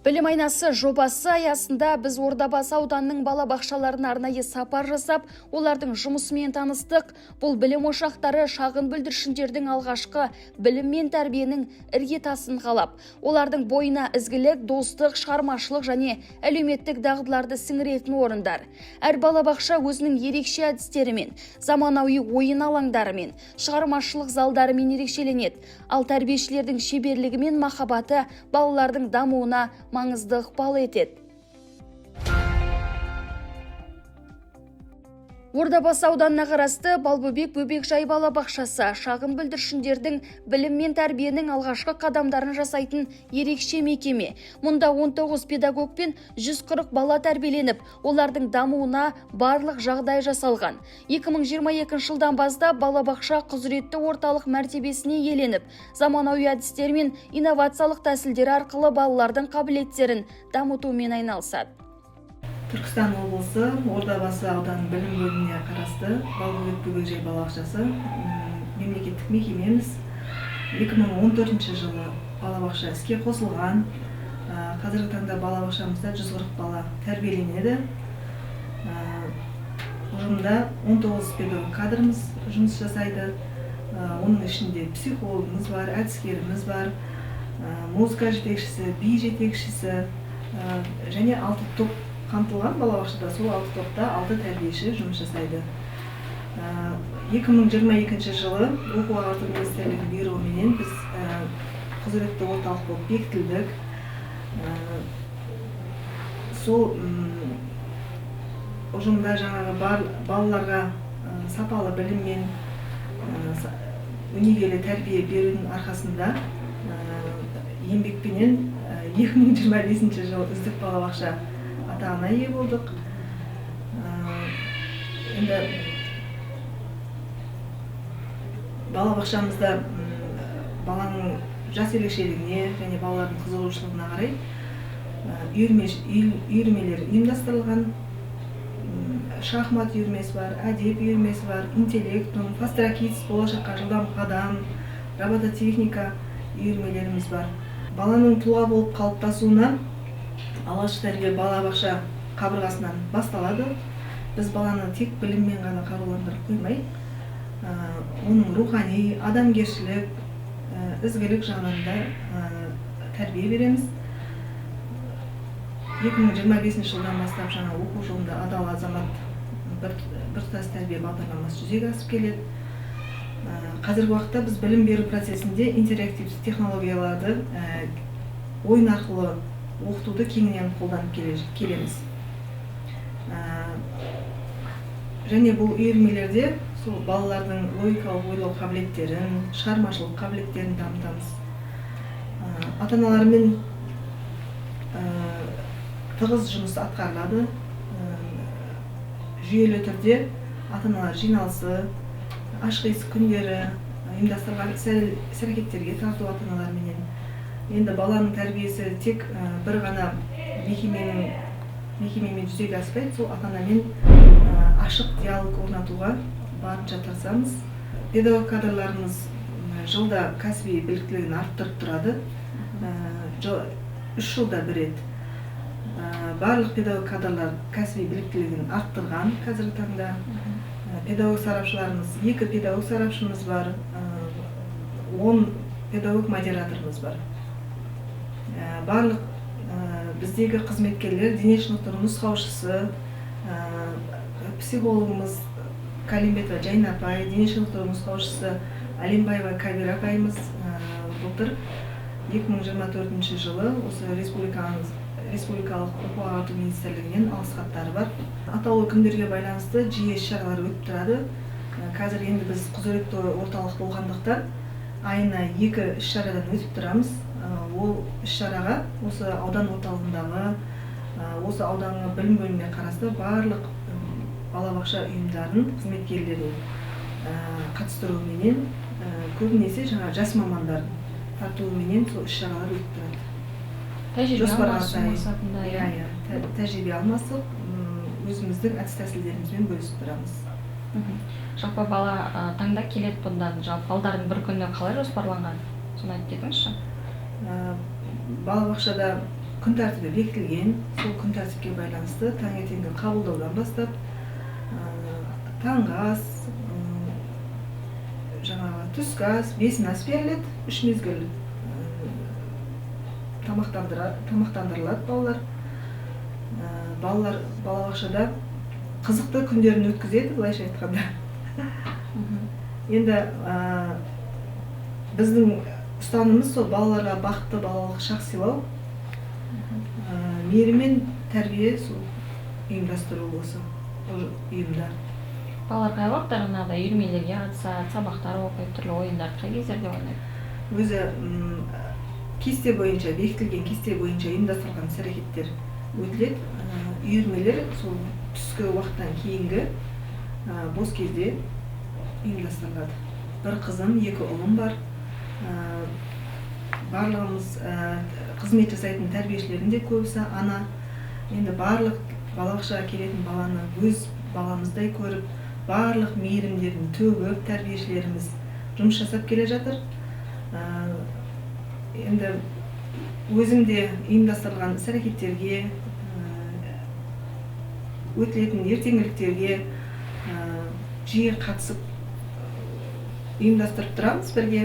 Білім айнасы жобасы аясында біз Ордабасы ауданының балабақшаларына арнайы сапар жасап, олардың жұмысымен таныстық. Бұл білім ошақтары шағын бүлдіршіндердің алғашқы білім мен тәрбиенің іргетасын қалап, олардың бойына ізгілік, достық, шығармашылық және әлеуметтік дағдыларды сіңіретін орындар. Әр балабақша өзінің ерекше әдістерімен, заманауи ойын алаңдарымен, шығармашылық залдарымен ерекшеленеді. Ал тәрбиешілердің шеберлігі мен махаббаты балалардың дамуына маңызды ықпал етеді. Ордабасы ауданына қарасты Балбөбек бөбекжай балабақшасы шағын бүлдіршіндердің білім мен тәрбиенің алғашқы қадамдарын жасайтын ерекше мекеме. Мұнда 19 педагог пен 140 бала тәрбиеленіп, олардың дамуына барлық жағдай жасалған. 2022 жылдан бастап балабақша құзыретті орталық мәртебесіне иеленіп, заманауи әдістер мен инновациялық тәсілдер арқылы балалардың қабілеттерін дамытумен айналысады. Түркістан облысы Ордабасы ауданы білім бөліміне қарасты Балбөбек бөбекжай балабақшасы мемлекеттік мекемеміз. 2014 жылы балабақша іске қосылған. Қазіргі таңда балабақшамызда 140 бала тәрбиеленеді. Ұжымда 19 педагог кадрымыз жұмыс жасайды. Оның ішінде психологымыз бар, әдіскеріміз бар, музыка жетекшісі, би жетекшісі, және 6 топ қамтылған балабақшада. Сол 6 топта 6 тәрбиеші жұмыс жасайды. 2022 жылы оқу ағарту министрлігінің бұйрығыменен біз құзыретті орталық болып бекітілдік. Сол ұжымда жаңағы бар балаларға сапалы білім мен өнегелі тәрбие берудің арқасында еңбекпенен 2025 жылы үздік балабақша атағына ие болдық. Енді балабақшамызда баланың жас ерекшелігіне және балалардың қызығушылығына қарай үйірмелер ұйымдастырылған. Шахмат үйірмесі бар, әдеп үйірмесі бар, интеллектум, фастракидс, болашаққа жылдам қадам, робототехника үйірмелеріміз бар. Баланың тұлға болып қалыптасуына алғашқы тәрбие балабақша қабырғасынан басталады. Біз баланы тек біліммен ғана қаруландырып қоймай, оның рухани, адамгершілік, ізгілік жағынан да тәрбие береміз. 2025 жылдан бастап жаңа оқу жылында адал азамат біртұтас тәрбие бағдарламасы жүзеге асып келеді. Қазіргі уақытта біз білім беру процесінде интерактивті технологияларды ойын арқылы оқытуды кеңінен қолданып келеміз. Және бұл үйірмелерде сол балалардың логикалық ойлау қабілеттерін, шығармашылық қабілеттерін дамытамыз. Ата-аналармен тығыз жұмыс атқарылады. Жүйелі түрде ата-аналар жиналысы, ашық есік күндері ұйымдастырылған іс-әрекеттерге тарту ата-аналарменен. Енді баланың тәрбиесі тек бір ғана мекемемен жүзеге аспайды, сол ата-анамен ашық диалог орнатуға барынша тырысамыз. Педагог кадрларымыз жылда кәсіби біліктілігін арттырып тұрады. 3 жылда бір рет. Барлық педагог кадрлар кәсіби біліктілігін арттырған қазіргі таңда. Педагог сарапшыларымыз, 2 педагог сарапшымыз бар, 10 педагог модераторымыз бар. Барлық біздегі қызметкерлер дене шынықтыру нұсқаушысы, психологымыз Калимбетова Жайна апай, дене шынықтыру нұсқаушысы Алимбаева Кабира апайымыз, былтыр 2024 жылы осы республикалық оқу ағарту министрлігінен алғыс хаттары бар. Атаулы күндерге байланысты жиі іс-шаралар өтіп тұрады. Қазір енді біз құзыретті орталық болғандықтан айына 2 іс-шарадан өтіп тұрамыз. Ол іс-шараға осы аудан орталығындағы, осы ауданның білім бөліміне қарасты барлық балабақша ұйымдарының қызметкерлерін қатыстыруменен, көбінесе жаңа жас мамандардың тартуыменен сол іс-шаралар өтіп тұрады. Тәжірибе Жоспарға алмасу сай. мақсатында, Иә, иә? иә, тәжірибе алмасып, өзіміздің әдіс-тәсілдерімізбен бөлісіп тұрамыз. Жалпы бала таңда келеді бұндан, жалпы балдардың бір күні қалай жоспарланған? Соны айтып кетіңізші. Балабақшада Күн тәртібі бекітілген. Сол күн тәртіпке байланысты таңертеңгі қабылдаудан бастап таңғы ас, жаңағы түскі ас, бесін ас беріледі. 3 мезгіл тамақтандырылады балалар. Балалар балабақшада қызықты күндерін өткізеді, былайша айтқанда. Енді біздің ұстанымымыз сол балаларға бақытты балалық шақ сыйлау, мейірім мен тәрбие сол ұйымдастыру осы ұйымда. Балалар қай уақытта жаңағыдай үйірмелерге қатысады, сабақтар оқиды, түрлі ойындарды қай кездерде ойнайды? Өзі кесте бойынша, бекітілген кесте бойынша ұйымдастырылған іс-әрекеттер өтіледі. Үйірмелер сол түскі уақыттан кейінгі бос кезде ұйымдастырылады. Бір қызым, 2 ұлым бар. Барлығымыз қызмет жасайтын тәрбиешілердің де көбісі ана. Енді барлық балабақшаға келетін баланы өз баламыздай көріп, барлық мейірімдерін төгіп тәрбиешілеріміз жұмыс жасап келе жатыр. Енді өзім де ұйымдастырылған іс-әрекеттерге, өтілетін ертеңгіліктерге жиі қатысып ұйымдастырып тұрамыз бірге.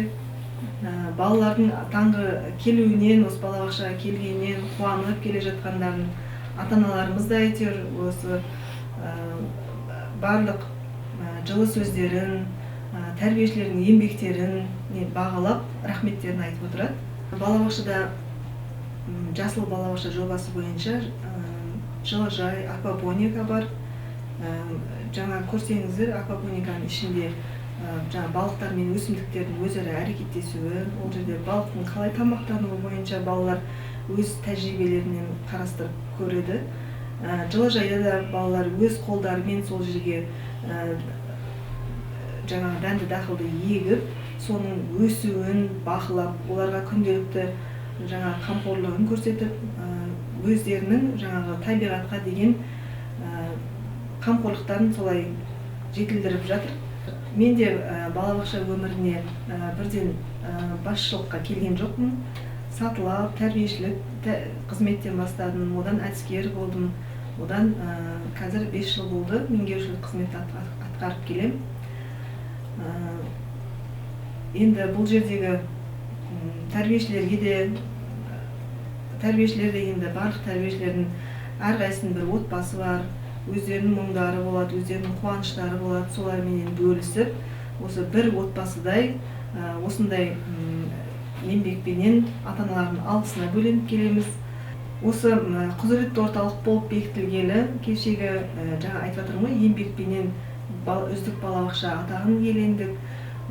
Балалардың таңғы келуінен, осы балабақшаға келгеннен қуанып келе жатқандарын ата-аналарымыз да әйтеуір осы барлық жылы сөздерін, тәрбиешілердің еңбектерін бағалап, рахметтерін айтып отырады. Балабақшада жасыл балабақша жобасы бойынша жылыжай, аквапоника бар. Жаңа көрсеңіздер, аквапониканың ішінде жаңа балықтар мен өсімдіктердің өзара әрекеттесуі, ол жерде балықтың қалай тамақтануы бойынша балалар өз тәжірибелерінен қарастырып көреді. Жылыжайда да балалар өз қолдарымен сол жерге жаңағы дәнді дақылды егіп, соның өсуін бақылап, оларға күнделікті жаңа қамқорлығын көрсетіп, өздерінің жаңағы табиғатқа деген қамқорлықтарын солай жетілдіріп жатыр. Мен де балабақша өміріне бірден басшылыққа келген жоқпын. Сатылап, тәрбиешілік қызметтен бастадым, одан әдіскер болдым, одан қазір 5 жыл болды меңгерушілік қызметті атқарып келем. Енді бұл жердегі тәрбиешілерге де, тәрбиешілер дегенде барлық тәрбиешілердің әрқайсысының бір отбасы бар, өздерінің мұңдары болады, өздерінің қуаныштары болады, соларменен бөлісіп, осы бір отбасыдай осындай еңбекпенен ата-аналардың алғысына бөленіп келеміз. Осы құзыретті орталық болып бекітілгелі кешегі жаңа айтып жатырмын ғой, еңбекпенен үздік балабақша атағын иелендік.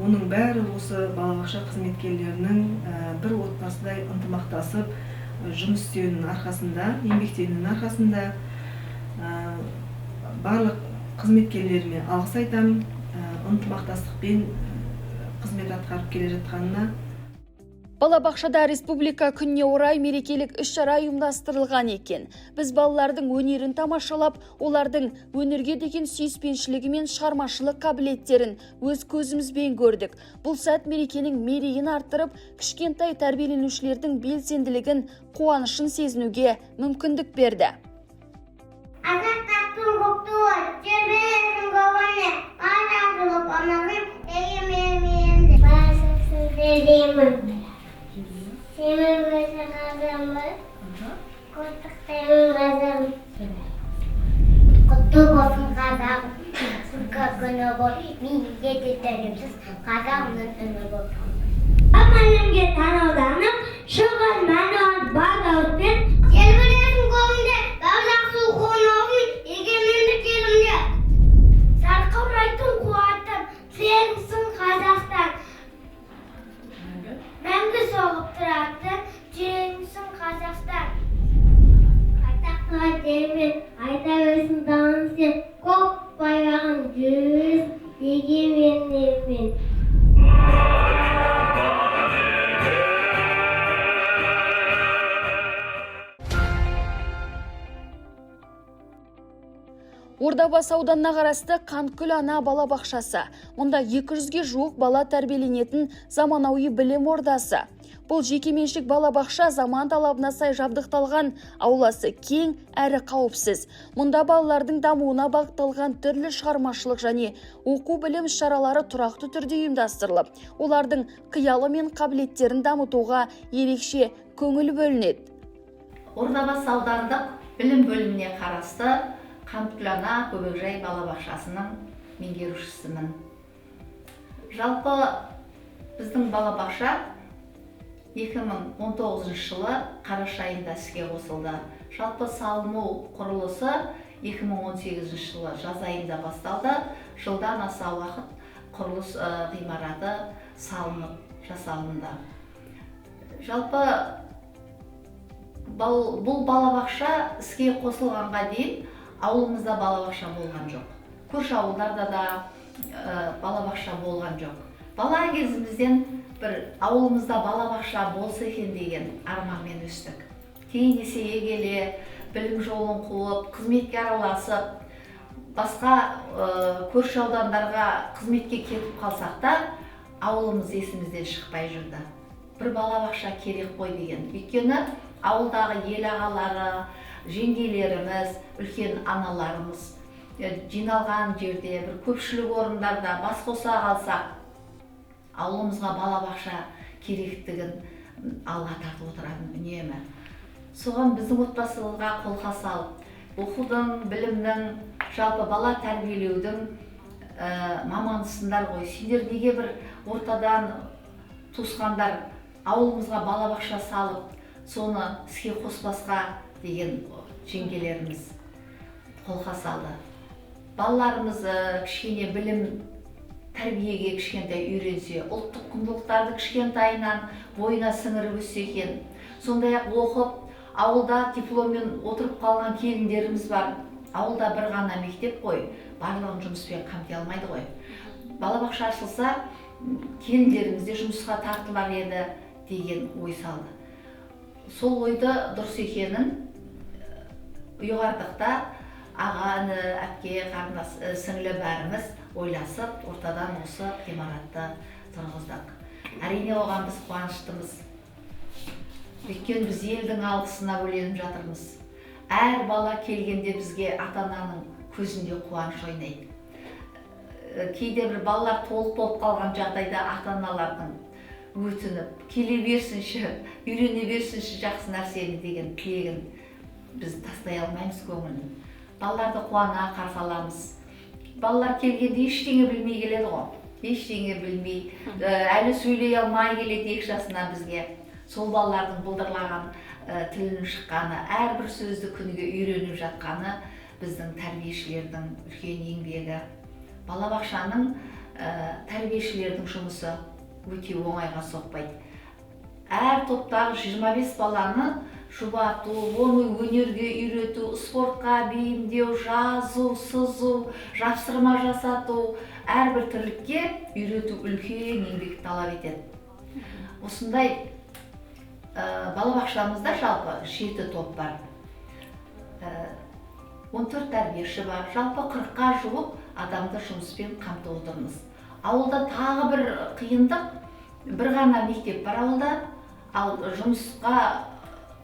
Оның бәрі осы балабақша қызметкерлерінің бір отбасыдай ынтымақтасып жұмыс істеуінің арқасында, еңбектенуінің арқасында барлық қызметкерлеріме алғыс айтамын, ынтымақтастықпен қызмет атқарып келе жатқанына. Балабақшада республика күніне орай мерекелік іс-шара ұйымдастырылған екен. Біз балалардың өнерін тамашалап, олардың өнерге деген сүйіспеншілігі мен шығармашылық қабілеттерін өз көзімізбен көрдік. Бұл сәт мерекенің мерейін арттырып, кішкентай тәрбиеленушілердің белсенділігін, қуанышын сезінуге мүмкіндік берді. Азаттықтың көк туы, тербелесің көңіліне, бажа анасын егеменді. Басымсыз деймін. Сенің өзі қазамын, құттықтаймын қазағым. Құтты болсын қазағым, республика күні бол, мемлекет тәуелсіз қазағымның үні бол. Әлемге танылданып, шығын мәнуат бар дауыспен, желбіресің көңілде, баурақ су қонағын, егемендік елімде. Сарқырайтын қуатым, сенсің Қазақстан. Мәңгі соғып тұратын, жүрегімсің Қазақстан. Атақтыға термен, айта берсін дауын сен, көк байрағын жүз егемен елмен. Ордабасы ауданына қарасты Қанткүл ана балабақшасы. Мұнда 200-ге жуық бала тәрбиеленетін заманауи білім ордасы. Бұл жекеменшік балабақша заман талабына сай жабдықталған, ауласы кең әрі қауіпсіз. Мұнда балалардың дамуына бағытталған түрлі шығармашылық және оқу білім шаралары тұрақты түрде ұйымдастырылып, олардың қиялы мен қабілеттерін дамытуға ерекше көңіл бөлінеді. Ордабасы аудандық білім бөліміне қарасты Қанткүл ана бөбекжай балабақшасының меңгерушісімін. Жалпы біздің балабақша 2019 жылы қараша айында іске қосылды. Жалпы салыну құрылысы 2018 жылы жаз айында басталды. Жылдан аса уақыт құрылыс ғимараты салынып жасалынды. Жалпы бұл балабақша іске қосылғанға дейін ауылымызда балабақша болған жоқ. Көрші ауылдарда да балабақша болған жоқ. Бала кезімізден бір ауылымызда балабақша болса екен деген арманмен өстік. Кейін есейе келе білім жолын қуып, қызметке араласып, басқа көрші аудандарға қызметке кетіп қалсақ та, ауылымыз есімізден шықпай жүрді. Бір балабақша керек қой деген. Өйткені ауылдағы ел ағалары, жеңгелеріміз, үлкен аналарымыз жиналған жерде, бір көпшілік орындарда бас қоса қалсақ, ауылымызға балабақша керектігін алға тартып отыратын үнемі. Соған біздің отбасыға қолқа салып, оқудың, білімнің, жалпы бала тәрбиелеудің маманысыңдар ғой. Сендер неге бір ортадан туысқандар ауылымызға балабақша салып, соны іске қоспасқа деген жеңгелеріміз қолқа салды. Балаларымыз кішкене білім тәрбиеге кішкентай үйренсе, ұлттық құндылықтарды кішкентайынан бойына сіңіріп өссе екен. Сондай-ақ оқып, ауылда дипломмен отырып қалған келіндеріміз бар. Ауылда бір ғана мектеп қой, барлығын жұмыспен қамти алмайды ғой. Балабақша ашылса, келіндеріміз де жұмысқа тартылар еді деген ой салды. Сол ойды дұрыс екенін ұйғардық та, аға, іні, әпке, қарындас, сіңлі бәріміз ойласып, ортадан осы ғимаратты тұрғыздық. Әрине оған біз қуаныштымыз. Өйткені біз елдің алғысына бөленіп жатырмыз. Әр бала келгенде бізге ата-ананың көзінде қуаныш ойнайды. Кейде бір балалар толық болып қалған жағдайда ата-аналардың өтініп, келе берсінші, үйрене берсінші жақсы нәрсені деген тілегін біз тастай алмаймыз көңілін. Балаларды қуана қарсы аламыз. Балалар келгенде ештеңе білмей келеді ғой. Ештеңе білмей, әлі сөйлей алмай келеді 2 жасынан бізге. Сол балалардың былдырлаған тілінің шыққаны, әрбір сөзді күніге үйреніп жатқаны біздің тәрбиешілердің үлкен еңбегі. Балабақшаның тәрбиешілердің жұмысы өте оңайға соқпайды. Әр топтағы 25 баланы жұбату, оны өнерге үйрету, спортқа бейімдеу, жазу, сызу, жапсырма жасату, әрбір тірлікке үйрету үлкен еңбек талап етеді. Осындай балабақшамызда жалпы 7 топ бар. 14 тәрбиеші бар. Жалпы 40-қа жуық адамды жұмыспен қамтып отырмыз. Ауылда тағы бір қиындық, бір ғана мектеп бар ауылда, ал жұмысқа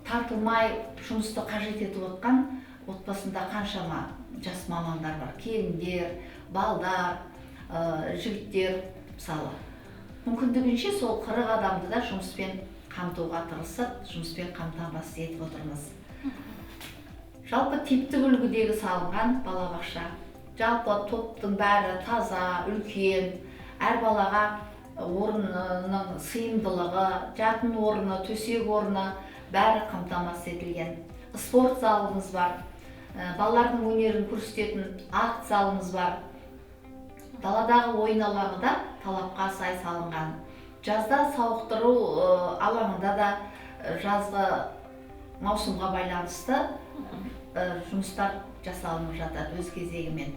тартылмай жұмысты қажет етіп отқан отбасында қаншама жас мамандар бар. Келіндер, балдар, жігіттер мысалы. Мүмкіндігінше сол 40 адамды да жұмыспен қамтуға тырысып, жұмыспен қамтамасыз етіп отырмыз. Жалпы типтік үлгідегі салынған балабақша. Жалпы топтың бәрі таза, үлкен, әр балаға орнының сыйымдылығы, жатын орны, төсек орны бәрі қамтамасыз етілген. Спорт залымыз бар, балалардың өнерін көрсететін акт залымыз бар. Даладағы ойын алаңы да талапқа сай салынған. Жазда сауықтыру алаңында да жазғы маусымға байланысты жұмыстар жасалынып жатады өз кезегімен.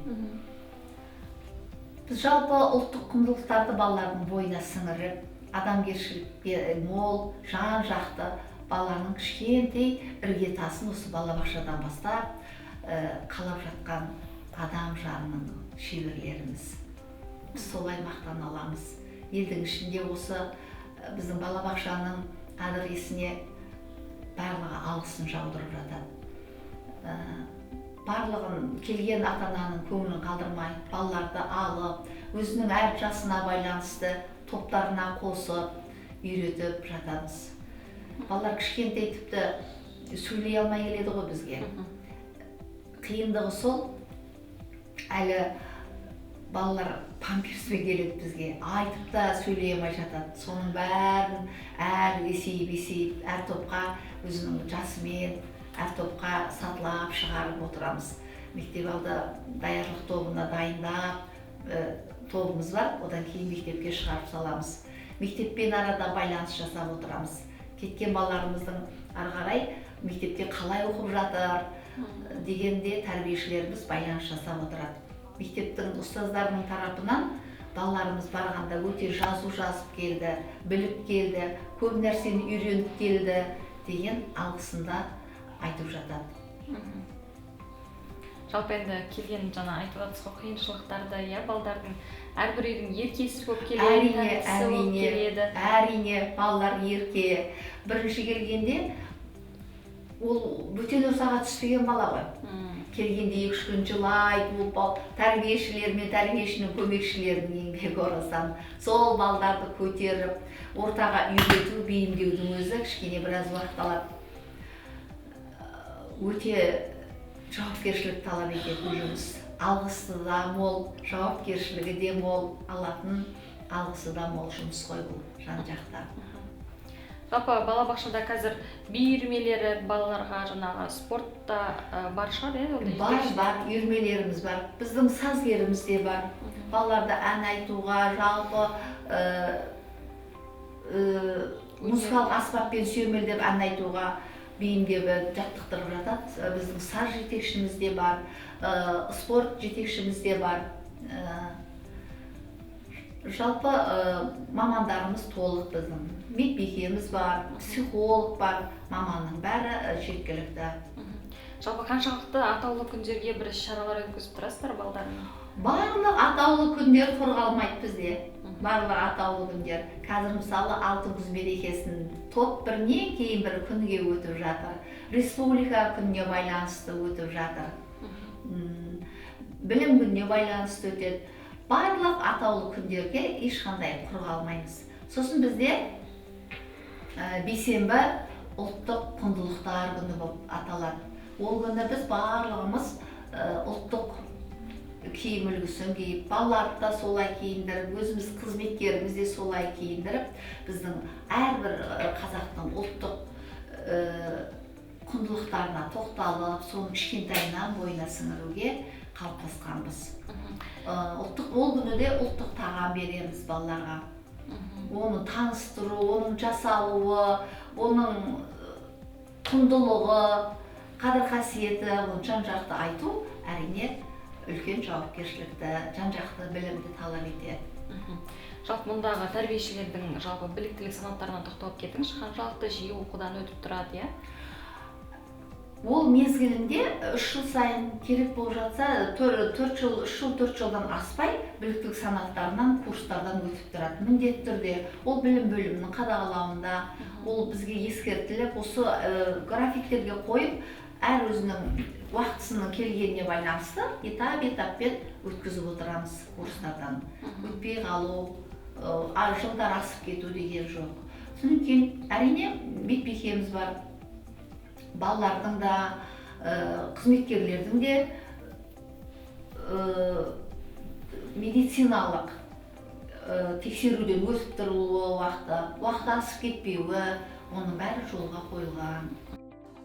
Біз жалпы ұлттық құндылықтарды балалардың бойына сіңіріп, адамгершілікке мол, жан-жақты баланың кішкентай іргетасын осы балабақшадан бастап қалап жатқан адам жанының шеберлеріміз. Біз солай мақтана аламыз. Елдің ішінде осы біздің балабақшаның адресіне барлығы алғысын жаудырып жатады. Барлығын келген ата-ананың көңілін қалдырмай, балаларды алып, өзінің әр жасына байланысты топтарына қосып, үйретіп жатамыз. Балалар кішкентай, тіпті сөйлей алмай келеді ғой бізге. Қиындығы сол, әлі балалар памперспен келеді бізге, айтып та сөйлей алмай жатады. Соның бәрін әр есейіп, әр топқа өзінің жасымен, әр топқа сатылап шығарып отырамыз. Мектеп алды даярлық тобына дайындап, тобымыз бар, одан кейін мектепке шығарып саламыз. Мектеппен арада байланыс жасап отырамыз. Кеткен балаларымыздың ары қарай мектепте қалай оқып жатыр дегенде тәрбиешілеріміз байланыс жасап отырады. Мектептің ұстаздарының тарапынан балаларымыз барғанда өте жазу жазып келді, біліп келді, көп нәрсені үйреніп келді деген алғысында айтып жатады. Жалпы енді келген жаңа айтып жатсыз ғой қиыншылықтарды, иә, балдардың әрбір үйдің еркесі болып келеді, тәттісі болып келеді. Әрине, балалар ерке. Бірінші келгенде ол бөтен ортаға түспеген бала ғой. Келгенде 2-3 күн жылайды, ол тәрбиешілер мен тәрбиешінің көмекшілерінің еңбегі орасан. Сол балдарды көтеріп, ортаға үйрету, бейімдеудің өзі кішкене біраз уақыт алады. Өте жауапкершілік талап ететін жұмыс. Алғысы да мол, жауапкершілігі де мол, алатын алғысы да мол жұмыс қой бұл жан-жақта. Жалпы балабақшада қазір би үйірмелері балаларға жаңағы спортта бар шығар, иә? Бар, бар, үйірмелеріміз бар. Біздің сазгеріміз де бар. Балаларды ән айтуға, жалпы музыкалық аспаппен сүйемелдеп ән айтуға бейімдеп жаттықтырып жатады. Біздің саз жетекшіміз де бар, спорт жетекшіміз де бар. Жалпы мамандарымыз толық біздің. Медбикеміз бар, психолог бар, маманның бәрі жеткілікті. Жалпы қаншалықты атаулы күндерге бір іс-шаралар өткізіп тұрасыздар балдармен? Барлық атаулы күндер құр қалмайды бізде. Барлық атаулы күндер. Қазір мысалы алтын күз мерекесін топ бірінен кейін бір күнге өтіп жатыр. Республика күніне байланысты өтіп жатыр. Білім күніне байланысты өтеді. Барлық атаулы күндерге ешқандай құр қалмаймыз. Сосын бізде бейсенбі ұлттық құндылықтар күні болып аталады. Ол күні біз барлығымыз ұлттық киім үлгісін киіп, балаларды да солай киіндіріп, өзіміз қызметкеріміз де солай киіндіріп, біздің әрбір қазақтың ұлттық құндылықтарына тоқталып, соны кішкентайынан бойына сіңіруге қалыптасқанбыз. Ұлттық ол күні де ұлттық тағам береміз балаларға. Оны таныстыру, оның жасалуы, оның құндылығы, қадір қасиеті, оны жан-жақты айту әрине үлкен жауапкершілікті, жан-жақты білімді талап етеді. Жалпы мұндағы тәрбиешілердің жалпы біліктілік санаттарына тоқталып кетіңізші, қаншалықты жиі оқудан өтіп тұрады, иә? Ол мезгілінде 3 жыл сайын керек болып жатса, 4 жыл, 3 жыл, 4 жылдан аспай біліктілік санаттарынан, курстардан өтіп тұрады. Міндетті түрде ол білім бөлімінің қадағалауында, ол бізге ескертіліп, осы графиктерге қойып, әр өзінің уақытысының келгеніне байланысты этап-этаппен өткізіп отырамыз курстардан. Өтпей қалу, жылдар асып кету деген жоқ. Содан кейін әрине медбикеміз бар. Балалардың да, қызметкерлердің де медициналық тексеруден өтіп тұруы уақыты, асып кетпеуі, оның бәрі жолға қойылған.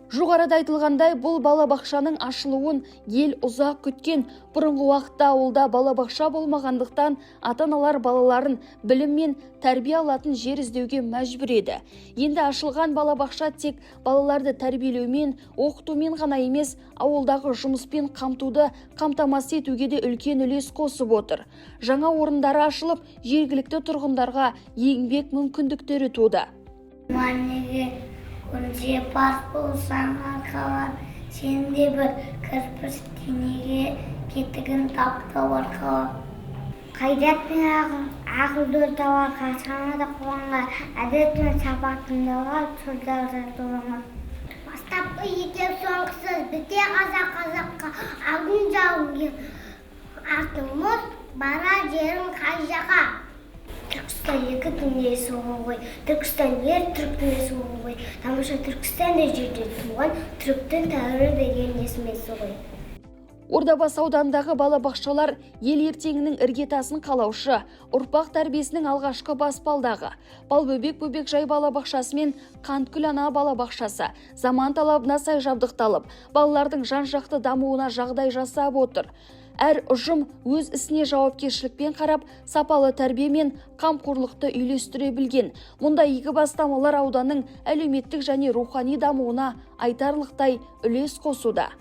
Жоғарыда айтылғандай, бұл балабақшаның ашылуын ел ұзақ күткен. Бұрынғы уақытта ауылда балабақша болмағандықтан ата-аналар балаларын білім мен тәрбие алатын жер іздеуге мәжбүр еді. Енді ашылған балабақша тек балаларды тәрбиелеумен, оқытумен ғана емес, ауылдағы жұмыспен қамтуды қамтамасыз етуге де үлкен үлес қосып отыр. Жаңа орындары ашылып, жергілікті тұрғындарға еңбек мүмкіндіктері туды. Күнде бас болсаң арқалар, сен де бір кірпіш денеге кетігін тапты арқалап. Қайрат пен ақылды орталарға, санада қуанға, әдеп пен сабақ тыңдауға, сұрдарды толанға. Бастапқы етек, соңғысы біте қазақ қазаққа, алдын жауынгер, артың мұз, барар жерің қай жаққа? Түркістан екі дүние суы ғой, Түркістан ер түріктің суы ғой, тамаша Түркістан жерде туған, түріктің тәуірі деген есімесі ғой. Ордабасы ауданындағы балабақшалар ел ертеңінің іргетасын қалаушы, ұрпақ тәрбиесінің алғашқы баспалдағы. Балбөбек бөбекжай балабақшасы мен Қанткүл ана балабақшасы заман талабына сай жабдықталып, балалардың жан-жақты дамуына жағдай жасап отыр. Әр ұжым өз ісіне жауапкершілікпен қарап, сапалы тәрбие мен қамқорлықты үйлестіре білген. Мұндай игі бастамалар ауданның әлеуметтік және рухани дамуына айтарлықтай үлес қосуда.